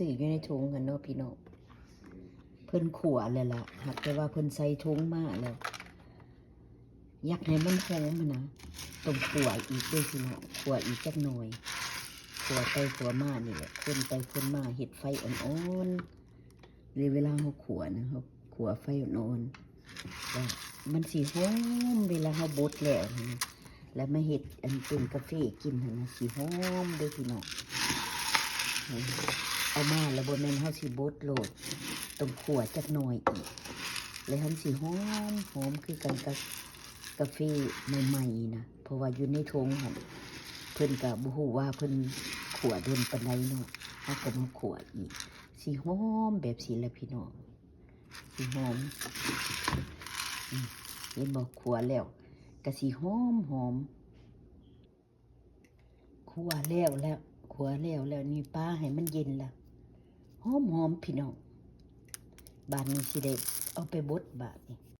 ຊື້ຢູ່ໃນຖົງຫັ້ນເນາະພີ່ນ້ອງ. ເພິ່ນຂົ້ວແລ້ວລະ ຫາກແຕ່ວ່າເພິ່ນໃສ່ຖົງມາແລ້ວ ຢາກໃຫ້ມັນຫອມຫັ້ນນະ ຕ້ອງຂົ້ວອີກເດີ້ພີ່ນ້ອງ ຂົ້ວອີກຈັກໜ່ອຍ ຂົ້ວໄປຂົ້ວມານີ້ແຫຼະ ຄົນໄປຄົນມາ ເຮັດໄຟອ່ອນໆ ຫຼືເວລາເຮົາຂົ້ວນະ ເຮົາຂົ້ວໄຟອ່ອນໆ ແລ້ວມັນຊິຫອມ ເວລາເຮົາບົດແລ້ວຫັ້ນນະ ແລ້ວມາເຮັດອັນເປັນກາເຟກິນຫັ້ນນະ ຊິຫອມເດີ້ພີ່ນ້ອງ. ເອົາມາແລ້ວບໍ່ແມ່ນເຮົາຊິບົດໂລດ ຕ້ອງຂົ້ວຈັກໜ່ອຍອີກ ແລ້ວມັນຊິຫອມ ຫອມຄືກັນກັບກາເຟໃໝ່ໆນະ ເພາະວ່າຢູ່ໃນຖົງຫັ້ນ ເພິ່ນກະບໍ່ຮູ້ວ່າເພິ່ນຂົ້ວດົນປານໃດເນາະ ເຮົາກະມາຂົ້ວອີກ ຊິຫອມແບບຊີ້ແຫຼະພີ່ນ້ອງ ຊິຫອມ. ອືມ ເຫັນບໍ່ ຂົ້ວແລ້ວກະຊິຫອມໆ. ຂົ້ວແລ້ວແລ້ວ ຂົ້ວແລ້ວແລ້ວ ນີ້ປາໃຫ້ມັນເຢັນລະ ຫອມໆ ພີ່ນ້ອງ. ບາດນີ້ຊິໄດ້ເອົາໄປບົດບາດນີ້